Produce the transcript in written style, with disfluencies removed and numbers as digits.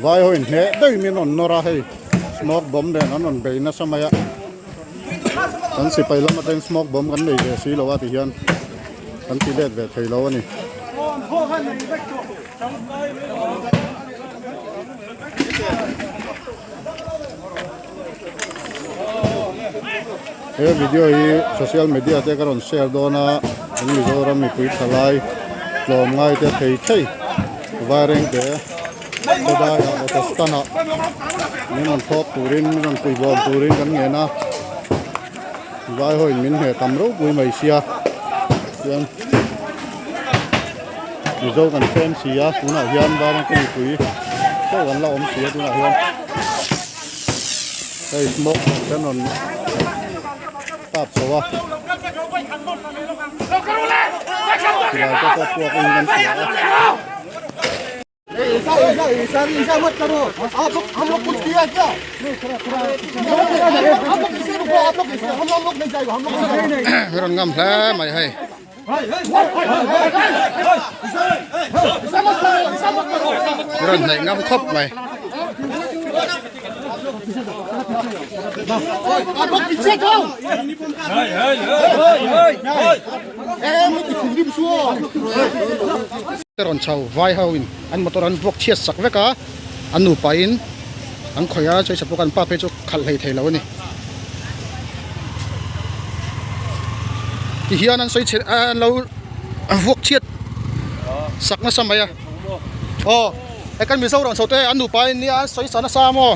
Vai ho in hneh daih min rawn nawr a hei smoke bomb nen an rawn bei nasa mai a kan sipai lam atangin smoke bomb kan nei ve si lo a ti hian kan ti let ve thei lo a ni. He video hi social media te ka rawn share dawn a kan Mizoram mipui thalai tlawm ngai te thei thei vaireng te khawdai ah auto stand ah min rawn thlawp turin min rawn pui bawm turin kan ngen a vai ho in min hneh tam ropui mai sia chuan Mizo kan tlem si a tunah hian vaireng te mipui chauh an la awm si a tunah hian. Hei smoke bomb te an rawn kap chho a silai te pawh puak in kan hria a. Rawn ngam hle mai hei. Rawn hnaih ngam khawp mai. Rawn chho vai ho in an motor an vuak chhiat sak vek a an nupa in an khawih a chawisa pawh an pa phei chu khalh hlei thei lo a ni. Ti hian an sawi chhe an lo vuak chhiat sak nasa mai a aw he kan Mizoram chho te an nupa in nia an sawi sa nasa maw.